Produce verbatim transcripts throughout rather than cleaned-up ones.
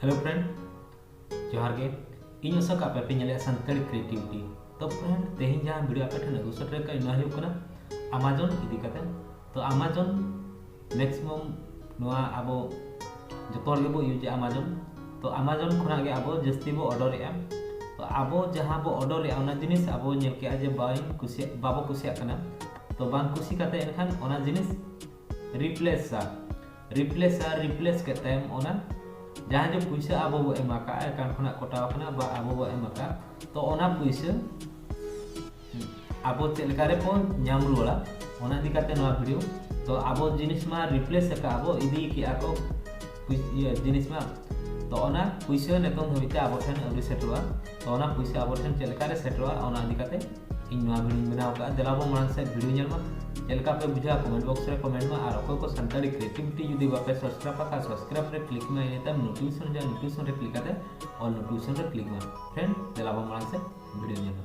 Hello friend, ᱡᱚᱦᱟᱨ ᱜᱮ᱾ ᱤᱧ ᱟᱥᱟ ᱠᱟᱜ ᱯᱮ ᱯᱮ ᱧᱮᱞᱮᱫᱼᱟ ᱥᱟᱱᱛᱟᱲᱤ ᱠᱨᱤᱭᱮᱴᱤᱵᱷᱤᱴᱤ᱾ ᱛᱚ friend, ᱛᱮᱦᱮᱧ ᱡᱟᱦᱟᱸ ᱵᱷᱤᱰᱤᱭᱳ ᱟᱯᱮ ᱴᱷᱮᱱ ᱟᱹᱜᱩ ᱥᱮᱴᱮᱨ ᱠᱟᱜ ᱤᱧ, ᱱᱚᱣᱟ ᱦᱩᱭᱩᱜ ᱠᱟᱱᱟ ᱟᱢᱟᱡᱚᱱ ᱤᱫᱤ ᱠᱟᱛᱮ᱾ ᱛᱚ ᱟᱢᱟᱡᱚᱱ ᱢᱮᱠᱥᱤᱢᱟᱢ ᱱᱚᱣᱟ ᱟᱵᱚ ᱡᱚᱛᱚ ᱦᱚᱲ ᱜᱮᱵᱚ ᱤᱭᱩᱡᱮᱫᱼᱟ ᱟᱢᱟᱡᱚᱱ᱾ ᱛᱚ ᱟᱢᱟᱡᱚᱱ ᱠᱷᱚᱱᱟᱜ ᱜᱮ ᱟᱵᱚ ᱡᱟᱹᱥᱛᱤ ᱵᱚ ᱚᱰᱟᱨᱮᱫᱼᱟ᱾ ᱛᱚ ᱟᱵᱚ ᱡᱟᱦᱟᱸ ᱵᱚ ᱚᱰᱟᱨᱮᱫᱼᱟ, ᱚᱱᱟ ᱡᱤᱱᱤᱥ ᱟᱵᱚ ᱧᱮᱞ ᱠᱮᱜᱼᱟ ᱡᱮ ᱵᱟᱹᱧ ᱠᱩᱥᱤᱭᱟᱜ, ᱵᱟᱵᱚ ᱠᱩᱥᱤᱭᱟᱜ ᱠᱟᱱᱟ᱾ ᱛᱚ ᱵᱟᱝ ᱠᱩᱥᱤ ᱠᱟᱛᱮ ᱮᱱᱠᱷᱟᱱ ᱚᱱᱟ ᱡᱤᱱᱤᱥ ᱨᱤᱯᱞᱮᱥᱟ, ᱨᱤᱯᱞᱮᱥᱟ, ᱨᱤᱯᱞᱮᱥ ᱠᱮᱫ ᱛᱟᱭᱚᱢ ᱚᱱᱟ ᱡᱟᱦᱟᱸ ᱡᱮ ᱯᱩᱭᱥᱟᱹ ᱟᱵᱚ ᱵᱚ ᱮᱢ ᱟᱠᱟᱫᱼᱟ, ᱮᱠᱟᱣᱩᱱᱴ ᱠᱷᱚᱱᱟᱜ ᱠᱚᱴᱟᱣ ᱟᱠᱟᱱᱟ ᱵᱟ ᱟᱵᱚ ᱵᱚ ᱮᱢ ᱟᱠᱟᱫᱼᱟ, ᱛᱚ ᱚᱱᱟ ᱯᱩᱭᱥᱟᱹ ᱟᱵᱚ ᱪᱮᱫ ᱞᱮᱠᱟ ᱨᱮ ᱵᱚ ᱧᱟᱢ ᱨᱩᱣᱟᱹᱲᱟ, ᱚᱱᱟ ᱤᱫᱤ ᱠᱟᱛᱮ ᱱᱚᱣᱟ ᱵᱷᱤᱰᱤᱭᱳ᱾ ᱛᱚ ᱟᱵᱚ ᱡᱤᱱᱤᱥ ᱢᱟ ᱨᱤᱯᱞᱮᱥ ᱟᱠᱟᱫ ᱵᱚ, ᱤᱫᱤ ᱠᱮᱜᱼᱟ ᱠᱚ ᱯᱩᱭ-, ᱤᱭᱟᱹ ᱡᱤᱱᱤᱥ ᱢᱟ᱾ ᱛᱚ ᱚᱱᱟ ᱯᱩᱭᱥᱟᱹ ᱱᱤᱛᱚᱝ ᱫᱷᱟᱹᱵᱤᱡ ᱛᱮ ᱟᱵᱚ ᱴᱷᱮᱱ ᱟᱹᱣᱨᱤ ᱥᱮᱴᱮᱨᱚᱜᱼᱟ᱾ ᱛᱚ ᱚᱱᱟ ᱯᱩᱭᱥᱟᱹ ᱟᱵᱚ ᱴᱷᱮᱱ ᱪᱮᱫ ᱞᱮᱠᱟ ᱨᱮ ᱥᱮᱴᱮᱨᱚᱜᱼᱟ, ᱚᱱᱟ ᱤᱫᱤ ᱠᱟᱛᱮ ᱤᱧ ᱱᱚᱣᱟ ᱵᱷᱤᱰᱤᱭᱳᱧ ᱵᱮᱱᱟᱣ ᱟᱠᱟᱫᱼᱟ᱾ ᱫᱮᱞᱟ ᱵᱚ ᱢᱟᱲᱟᱝ ᱥᱮᱫ ᱵᱷᱤᱰᱤᱭᱳ ᱧᱮᱞ ᱢᱟ᱾ ᱪᱮᱫ ᱞᱮᱠᱟ ᱯᱮ ᱵᱩᱡᱷᱟᱹᱣᱟ, ᱠᱚᱢᱮᱱᱴ ᱵᱚᱠᱥ ᱨᱮ ᱠᱚᱢᱮᱱᱴ ᱢᱟ᱾ ᱟᱨ ᱚᱠᱚᱭ ᱠᱚ ᱥᱟᱱᱛᱟᱲᱤ ᱠᱨᱤᱭᱮᱴᱤᱵᱷᱤᱴᱤ ᱡᱩᱫᱤ ᱵᱟᱯᱮ ᱥᱟᱵᱥᱠᱨᱟᱭᱤᱵ ᱟᱠᱟᱫ, ᱥᱟᱵᱥᱠᱨᱟᱭᱤᱵ ᱨᱮ ᱠᱞᱤᱠ ᱢᱟ, ᱤᱱᱟᱹ ᱛᱟᱭᱚᱢ ᱱᱳᱴᱤᱯᱷᱤᱠᱮᱥᱚᱱ ᱦᱤᱡᱩᱜᱼᱟ, ᱱᱳᱴᱤᱯᱷᱤᱠᱮᱥᱚᱱ ᱨᱮ ᱠᱞᱤᱠ ᱠᱟᱛᱮ ᱚᱞ ᱱᱳᱴᱤᱯᱷᱤᱠᱮᱥᱚᱱ ᱨᱮ ᱠᱞᱤᱠ ᱢᱟ᱾ ᱯᱷᱨᱮᱱᱰ, ᱫᱮᱞᱟ ᱵᱚ ᱢᱟᱲᱟᱝ ᱥᱮᱫ ᱵᱷᱤᱰᱤᱭᱳ ᱧᱮᱞ ᱢᱟ᱾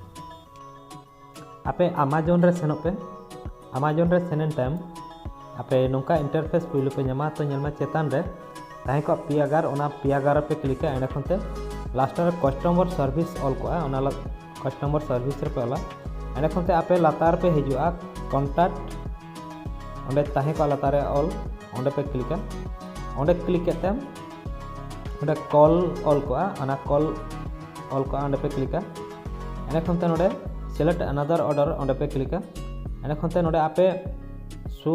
ᱟᱯᱮ ᱟᱢᱟᱡᱚᱱ ᱨᱮ ᱥᱮᱱᱚᱜ ᱯᱮ᱾ ᱟᱢᱟᱡᱚᱱ ᱨᱮ ᱥᱮᱱ ᱮᱱ ᱛᱟᱭᱚᱢ ᱟᱯᱮ ᱱᱚᱝᱠᱟ ᱤᱱᱴᱟᱨᱯᱷᱮᱥ ᱯᱩᱭᱞᱩ ᱯᱮ ᱧᱟᱢᱟ᱾ ᱛᱚ ᱧᱮᱞ ᱢᱟ ᱪᱮᱛᱟᱱ ᱨᱮ ᱛᱟᱦᱮᱸ ᱠᱚᱜᱼᱟ ᱯᱮᱭᱟ ᱜᱟᱨ, ᱚᱱᱟ ᱯᱮᱭᱟ ᱜᱟᱨ ᱨᱮᱯᱮ ᱠᱞᱤᱠᱟ᱾ ᱮᱸᱰᱮ ᱠᱷᱚᱱ ᱛᱮ ᱞᱟᱥᱴ ᱨᱮ ᱠᱟᱥᱴᱚᱢᱟᱨ ᱥᱟᱨᱵᱷᱤᱥ ᱚᱞ ᱠᱚᱜᱼᱟ, ᱚᱱᱟ ᱠᱟᱥᱴᱚᱢᱟᱨ ᱥᱟᱨᱵᱷᱤᱥ ᱨᱮᱯᱮ ᱚᱞᱟ᱾ ᱮᱸᱰᱮ ᱠᱷᱚᱱ ᱛᱮ ᱟᱯᱮ ᱞᱟᱛᱟᱨ ᱯᱮ ᱦᱤᱡᱩᱜᱼᱟ, ᱠᱚᱱᱴᱟᱠᱴ ᱚᱸᱰᱮ ᱛᱟᱦᱮᱸ ᱠᱚᱜᱼᱟ, ᱞᱟᱛᱟᱨ ᱨᱮ ᱚᱞ, ᱚᱸᱰᱮ ᱯᱮ ᱠᱞᱤᱠᱟ᱾ ᱚᱸᱰᱮ ᱠᱞᱤᱠ ᱠᱮᱫ ᱛᱟᱭᱚᱢ ᱚᱸᱰᱮ ᱠᱚᱞ ᱚᱞ ᱠᱚᱜᱼᱟ, ᱚᱱᱟ ᱠᱚᱞ ᱚᱞ ᱠᱚᱜᱼᱟ, ᱚᱸᱰᱮ ᱯᱮ ᱠᱞᱤᱠᱟ᱾ ᱮᱸᱰᱮ ᱠᱷᱚᱱ ᱛᱮ ᱱᱚᱰᱮ ᱥᱤᱞᱮᱠᱴ ᱟᱱᱟᱫᱟᱨ ᱚᱰᱟᱨ, ᱚᱸᱰᱮ ᱯᱮ ᱠᱞᱤᱠᱟ᱾ ᱮᱸᱰᱮ ᱠᱷᱚᱱ ᱛᱮ ᱱᱚᱰᱮ ᱟᱯᱮ ᱥᱳ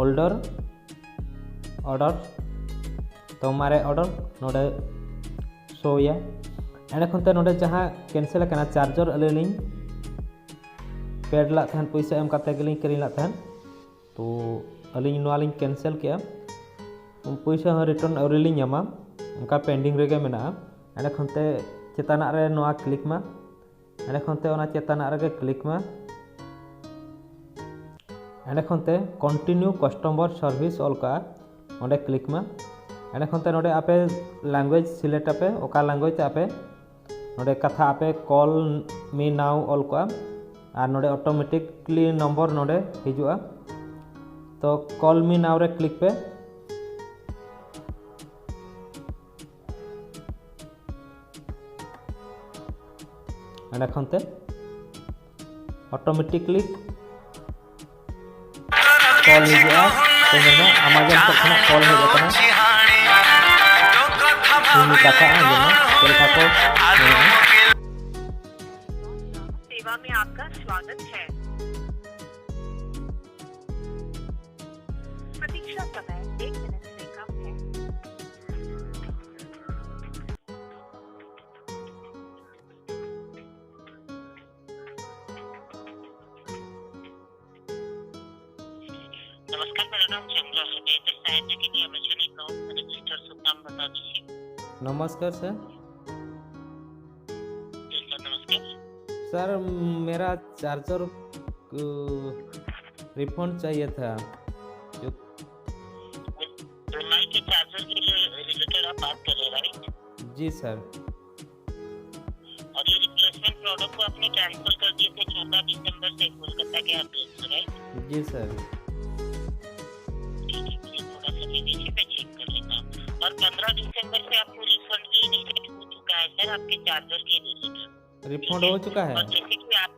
ᱚᱰᱟᱨ, ᱚᱰᱟᱨ, ᱛᱚ ᱢᱟᱨᱮ ᱚᱰᱟᱨ ᱱᱚᱰᱮ ᱥᱳᱭᱟ᱾ ᱮᱸᱰᱮ ᱠᱷᱚᱱ ᱛᱮ ᱱᱚᱰᱮ ᱡᱟᱦᱟᱸ ᱠᱮᱱᱥᱮᱞ ᱟᱠᱟᱱᱟ, ᱪᱟᱨᱡᱟᱨ ᱟᱹᱞᱤᱧ ᱞᱤᱧ ᱯᱮᱰ ᱞᱟᱜ ᱛᱟᱦᱮᱱ, ᱯᱚᱭᱥᱟ ᱮᱢ ᱠᱟᱛᱮ ᱜᱮᱞᱤᱧ ᱠᱤᱨᱤᱧ ᱞᱟᱜ ᱛᱟᱦᱮᱱ᱾ ᱛᱚ ᱟᱹᱞᱤᱧ ᱱᱚᱣᱟ ᱞᱤᱧ ᱠᱮᱱᱥᱮᱞ ᱠᱮᱜᱼᱟ, ᱯᱚᱭᱥᱟ ᱦᱚᱸ ᱨᱤᱴᱟᱨᱱ ᱟᱹᱣᱨᱤ ᱞᱤᱧ ᱧᱟᱢᱟ, ᱚᱱᱠᱟ ᱯᱮᱱᱰᱤᱝ ᱨᱮᱜᱮ ᱢᱮᱱᱟᱜᱼᱟ᱾ ᱮᱸᱰᱮ ᱠᱷᱚᱱ ᱛᱮ ᱪᱮᱛᱟᱱᱟᱜ ᱨᱮ ᱱᱚᱣᱟ ᱠᱞᱤᱠ ᱢᱟ᱾ ᱮᱸᱰᱮ ᱠᱷᱚᱱ ᱛᱮ ᱚᱱᱟ ᱪᱮᱛᱟᱱᱟᱜ ᱨᱮᱜᱮ ᱠᱞᱤᱠ ᱢᱟ᱾ ᱮᱸᱰᱮ ᱠᱷᱚᱱ ᱛᱮ ᱠᱚᱱᱴᱤᱱᱤᱭᱩ ᱠᱟᱥᱴᱚᱢᱟᱨ ᱥᱟᱨᱵᱷᱤᱥ ᱚᱞ ᱠᱟᱜᱼᱟ, ᱚᱸᱰᱮ ᱠᱞᱤᱠ ᱢᱟ᱾ ᱮᱸᱰᱮ ᱠᱷᱚᱱ ᱛᱮ ᱱᱚᱰᱮ ᱟᱯᱮ ᱞᱮᱝᱜᱩᱭᱮᱡᱽ ᱥᱤᱞᱮᱠᱴ ᱟᱯᱮ, ᱚᱠᱟ ᱞᱮᱝᱜᱩᱭᱮᱡᱽ ᱛᱮ ᱟᱯᱮ ᱱᱚᱰᱮ ᱠᱟᱛᱷᱟ ᱟᱯᱮ, ᱠᱚᱞ ᱢᱤ ᱱᱟᱣ ᱚᱞ ᱠᱚᱜᱼᱟ ᱟᱨ ᱱᱚᱰᱮ ᱚᱴᱳᱢᱮᱴᱤᱠᱞᱤ ᱱᱚᱢᱵᱚᱨ ᱱᱚᱰᱮ ᱦᱤᱡᱩᱜᱼᱟ᱾ ᱛᱚ ᱠᱚᱞ ᱢᱤ ᱱᱟᱣ ᱨᱮ ᱠᱞᱤᱠ ᱯᱮ᱾ ᱚᱸᱰᱮ ᱠᱷᱚᱱ ᱛᱮ automatically call ᱦᱤᱡᱩᱜᱼᱟ᱾ ᱛᱚ ᱧᱮᱞ ᱢᱮ, Amazon ᱥᱮᱫ ᱠᱷᱚᱱᱟᱜ call ᱦᱮᱡ ᱟᱠᱟᱱᱟ᱾ ᱤᱧ ᱠᱟᱛᱷᱟᱜᱼᱟ, ᱧᱮᱞ ᱢᱮ, ᱪᱮᱫ ᱞᱮᱠᱟ ᱠᱚ ᱢᱮᱱᱟᱜᱼᱟ᱾ सेवा में आपका स्वागत है। प्रतीक्षा समय एक मिनट से कम है। नमस्कार, मेरा नाम चंद्रा है। बेहतर सहायता के लिए Amazon account में register शुभ नाम बता दीजिए। नमस्कार सर। जी सर, नमस्कार। सर, मेरा चार्जर, अ, रिफंड चाहिए था। जो एमआई के चार्जर के लिए रिलेटेड आप बात कर रहे हैं, राइट? जी सर। और ये रिप्लेसमेंट प्रोडक्ट को आपने कैंसिल कर दिए थे चौदह दिसंबर से कोलकाता के एड्रेस से, राइट? जी सर। ठीक है, मुझे थोड़ा सा दे दीजिए, मैं चेक कर लेता हूँ। और पन्द्रह दिसंबर से आपको रिफंड भी इनिशिएट हो चुका है सर, आपके चार्जर के रिलेटेड। रिफंड हो चुका है? और जैसे कि आप,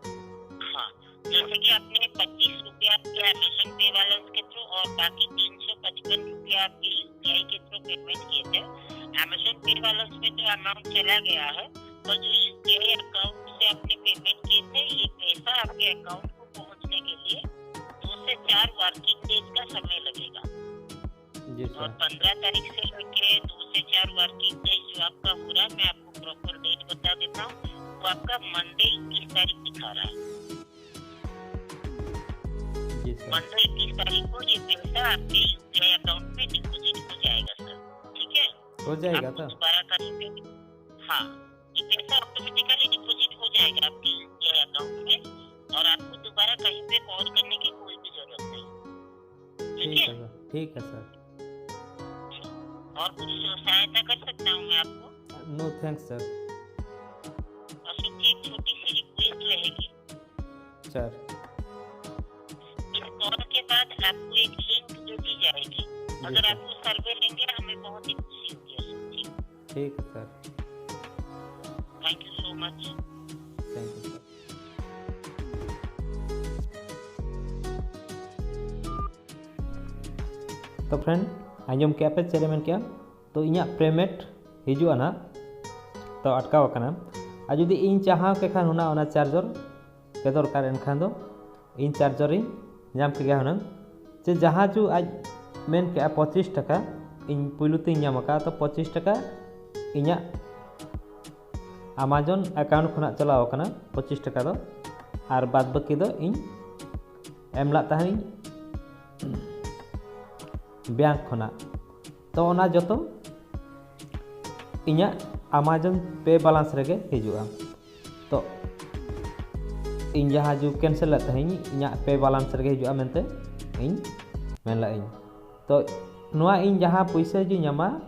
हाँ, जैसे कि आपने पच्चीस रुपया आपके अमेजन पे वालेंस के थ्रू और बाकी तीन सौ पचपन रुपया आपके यूपीआई के थ्रू पेमेंट किए थे। अमेजन पे वालेंस में तो अमाउंट चला गया है, पर जो यूपीआई अकाउंट से आपने पेमेंट किए थे, ये पैसा आपके अकाउंट को पहुंचने के लिए दो से चार वर्किंग डेज का समय लगेगा। जी और सर। पन्द्रह तारीख से लेके दो से चार वर्किंग डेज जो आपका हो रहा है, मैं आपको प्रॉपर डेट बता देता हूँ। वो आपका मंडे इक्कीस तारीख दिखा रहा है। जी सर। मंडे इक्कीस तारीख को ये पैसा आपके यूपीआई अकाउंट में डिपॉजिट हो जाएगा सर, ठीक है? हो जाएगा आपको तो? दोबारा कहीं पे भी, हाँ, ये पैसा ऑटोमेटिकली डिपॉजिट हो जाएगा आपके यूपीआई अकाउंट में और आपको दोबारा कहीं पे कॉल करने की कोई भी जरूरत नहीं। ठीक ठीक है? है सर, ठीक है सर। और कुछ सहायता कर सकता हूँ मैं आपको? No thanks sir. और सबकी एक छोटी सी रिक्वेस्ट रहेगी। सर। इस कॉल के बाद आपको एक लिंक दे दी जाएगी। जी अगर सर। आप वो सर्वे लेंगे, हमें बहुत ही खुशी होगी उसमें। ठीक। ठीक है sir. Thank you so much। Thank you. ᱛᱚ friend, ᱟᱸᱡᱚᱢ ᱠᱮᱜᱼᱟ ᱯᱮ ᱪᱮᱫ ᱮ ᱢᱮᱱ ᱠᱮᱜᱼᱟ? ᱛᱚ ᱤᱧᱟᱹᱜ payment ᱦᱤᱡᱩᱜᱼᱟ ᱱᱟᱜ, ᱛᱚ ᱟᱴᱠᱟᱣ ᱟᱠᱟᱱᱟ᱾ ᱟᱨ ᱡᱩᱫᱤ ᱤᱧ ᱪᱟᱦᱟᱣ ᱠᱮ ᱠᱷᱟᱱ ᱦᱩᱱᱟᱹᱝ ᱚᱱᱟ charger ᱯᱮ ᱫᱚᱨᱠᱟᱨ, ᱮᱱᱠᱷᱟᱱ ᱫᱚ ᱤᱧ charger ᱤᱧ ᱧᱟᱢ ᱠᱮᱜᱼᱟ ᱦᱩᱱᱟᱹᱝ᱾ ᱪᱮ ᱡᱟᱦᱟᱸ ᱡᱩ ᱟᱡ ᱢᱮᱱ ᱠᱮᱜᱼᱟ ᱯᱚᱸᱪᱤᱥ ᱴᱟᱠᱟ, ᱤᱧ ᱯᱩᱭᱞᱩ ᱛᱤᱧ ᱧᱟᱢ ᱟᱠᱟᱫᱼᱟ, ᱛᱚ ᱯᱚᱸᱪᱤᱥ ᱴᱟᱠᱟ ᱤᱧᱟᱹᱜ Amazon account ᱠᱷᱚᱱᱟᱜ ᱪᱟᱞᱟᱣ ᱟᱠᱟᱱᱟ ᱯᱚᱸᱪᱤᱥ ᱴᱟᱠᱟ ᱫᱚ, ᱟᱨ ᱵᱟᱫ ᱵᱟᱹᱠᱤ ᱫᱚ ᱤᱧ ᱮᱢ ᱞᱟᱜ ᱛᱟᱦᱮᱱᱤᱧ bank ᱠᱷᱚᱱᱟᱜ᱾ ᱛᱚ ᱚᱱᱟ ᱡᱚᱛᱚ ᱤᱧᱟᱹᱜ Amazon Pay balance ᱨᱮᱜᱮ ᱦᱤᱡᱩᱜᱼᱟ᱾ ᱛᱚ ᱤᱧ ᱡᱟᱦᱟᱸ ᱡᱩ cancel ᱞᱮᱫ ᱛᱟᱦᱮᱸᱧ, ᱤᱧᱟᱹᱜ pay balance ᱨᱮᱜᱮ ᱦᱤᱡᱩᱜᱼᱟ ᱢᱮᱱᱛᱮ ᱤᱧ ᱢᱮᱱ ᱞᱮᱫ ᱟᱹᱧ᱾ ᱛᱚ ᱱᱚᱣᱟ ᱤᱧ ᱡᱟᱦᱟᱸ ᱯᱩᱭᱥᱟᱹ ᱡᱩᱧ ᱧᱟᱢᱟ,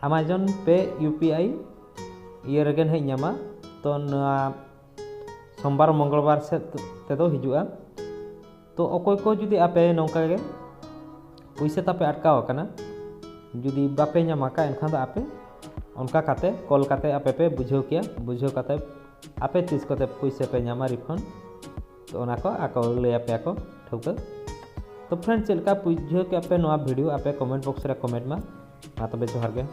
Amazon Pay U P I ᱤᱭᱟᱹ ᱨᱮᱜᱮ ᱱᱟᱦᱟᱜ ᱤᱧ ᱧᱟᱢᱟ᱾ ᱛᱚ ᱱᱚᱣᱟ ᱥᱳᱢᱵᱟᱨ ᱢᱚᱝᱜᱚᱞᱵᱟᱨ ᱥᱮᱫ ᱛᱮᱫᱚ ᱦᱤᱡᱩᱜᱼᱟ᱾ ᱛᱚ ᱚᱠᱚᱭ ᱠᱚ ᱡᱩᱫᱤ ᱟᱯᱮ ᱱᱚᱝᱠᱟ ᱜᱮ ᱯᱩᱭᱥᱟᱹ ᱛᱟᱯᱮ ᱟᱴᱠᱟᱣ ᱟᱠᱟᱱᱟ, ᱡᱩᱫᱤ ᱵᱟᱯᱮ ᱧᱟᱢ ᱟᱠᱟᱫ, ᱮᱱᱠᱷᱟᱱ ᱫᱚ ᱟᱯᱮ ᱚᱱᱠᱟ ᱠᱟᱛᱮ call ᱠᱟᱛᱮ ᱟᱯᱮ ᱯᱮ ᱵᱩᱡᱷᱟᱹᱣ ᱠᱮᱭᱟ, ᱵᱩᱡᱷᱟᱹᱣ ᱠᱟᱛᱮ ᱟᱯᱮ ᱛᱤᱥ ᱠᱚᱛᱮ ᱯᱩᱭᱥᱟᱹ ᱯᱮ ᱧᱟᱢᱟ refund, ᱛᱚ ᱚᱱᱟ ᱠᱚ ᱟᱠᱚ ᱞᱟᱹᱭ ᱟᱯᱮᱭᱟ ᱠᱚ ᱴᱷᱟᱹᱣᱠᱟᱹ᱾ ᱛᱚ friend, ᱪᱮᱫ ᱞᱮᱠᱟ ᱵᱩᱡᱷᱟᱹᱣ ᱠᱮᱫ ᱯᱮ ᱱᱚᱣᱟ video, ᱟᱯᱮ comment box ᱨᱮ comment ᱢᱟ᱾ ᱢᱟ ᱛᱚᱵᱮ ᱡᱚᱦᱟᱨ ᱜᱮ᱾